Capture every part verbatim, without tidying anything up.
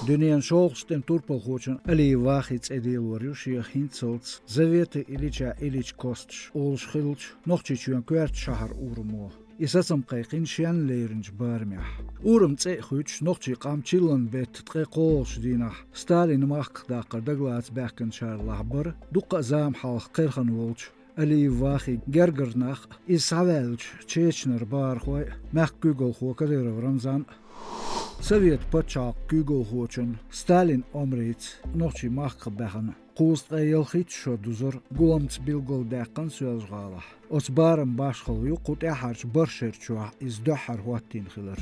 Дуьненан шолгӀачу тӀеман турпалхочун Алиев Вахин цӀе делор ю шен хӀинццалц Заветы Ильича Ильич косташ олуш хиллачу Нохчийчоьнан коьртачу шахьар урамо. И сацам кхайкхина шен леринчу барамехь. Урам цӀе а хуьйцуш, нохчийн къам чиллан беттан ткъе кхоалгӀачу дийнахь Сталинан махках даккхар дагалаца баьхкинчарах бара, дуккха а зама хьалха кхелхина волчу Алиев Вахин гергара нах а, иза схьаваьллачу Чечанара бахархой а, мехкан куьйгалхо Кадыров Рамзан а. Совет пачхьалкхан куьйгалхочун Сталинан омрица нохчийн махках баьхна кхузткъе ялхитта шо дузар гуламца билгалдаьккхина Соьлжа-ГӀалахь. Оцу бараман башхалла ю кху тӀаьххьарчу барх шеран чохь иза дуьххьара хӀоттийна хилар.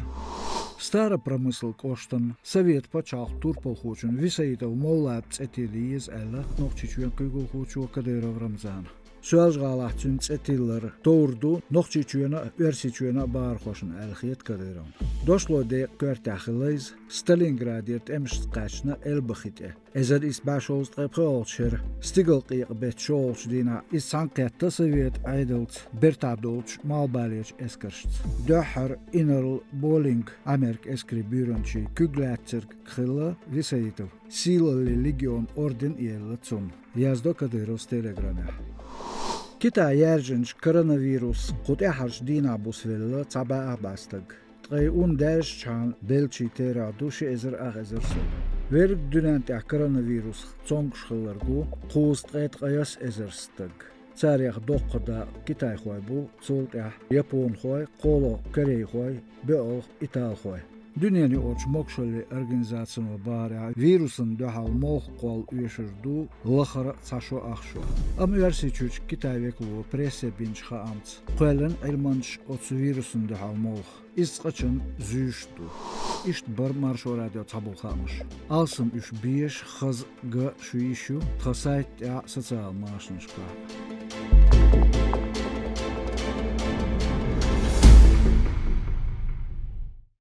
Старопромыслан кӀоштан Совет пачхьалкхан турпалхочун Висаитов Мовлапан цӀе тилла еза аьлла Нохчийчоьнан куьйгалхочо Кадыров Рамзана. Соьлжа-ГӀалахь цуьнан цӀе тиллар товр ду Нохчийчоьнан а, Оьрсийчоьнан а бахархошна аьлла хета Кадыровна. Дошло декъан коьртехь хилла иза, Сталинградера тӀемашца кхаьчна Эльба хи тӀе. Эзар исс бӀе шовзткъе пхоьалгӀачу шеран стигалкъекъа беттан шолгӀачу дийнахь иза цхьаьнакхетта Совет Ӏедалца бертахь долчу малхбалерчу эскаршца. Дуьххьара инарла Болинг Ӏамеркан эскарийн буьйранчин куьг лаьцнарг хилла Висаитов. Сийлаллин легион орден а елла цунна, яздо Кадыровс телеграмехь. Китайхь яьржинчу коронавирусах кху тӀаьххьарчу дийнахь бусавелла цхьа бӀе ах бӀе стаг. Ткъе ун даьржичхьана беллачийн терахь ду ши эзар ах эзар сов. Верриг дуьнен тӀехь коронавирусах цомгуш хилларг ву кхузткъе ткъаясс эзар стаг. Царех доккха дакъа китайхой бу, цул тӀаьхьа японхой, кхоалгӀа корейхой, боьалгӀа италхой. Дуьненаюкъарчу могушаллин организацино бахарехь, вирусан дуьхьал молха кхолла оьшур ду лахара а цхьа шо ах шо. Амма Оьрсийчуьрчу Китайн векало прессе бинчу хаамца, кхоьллина Ӏилманчаша оцу вирусан дуьхьал молха. Иза цкъачунна зуьйш ду. Иштта бара Маршо радион цхьаболу хаамаш. Алсам уьш безаш, хаза, ган шу йиш ю тхан сайта тӀехь а, социалан машанашкахь а.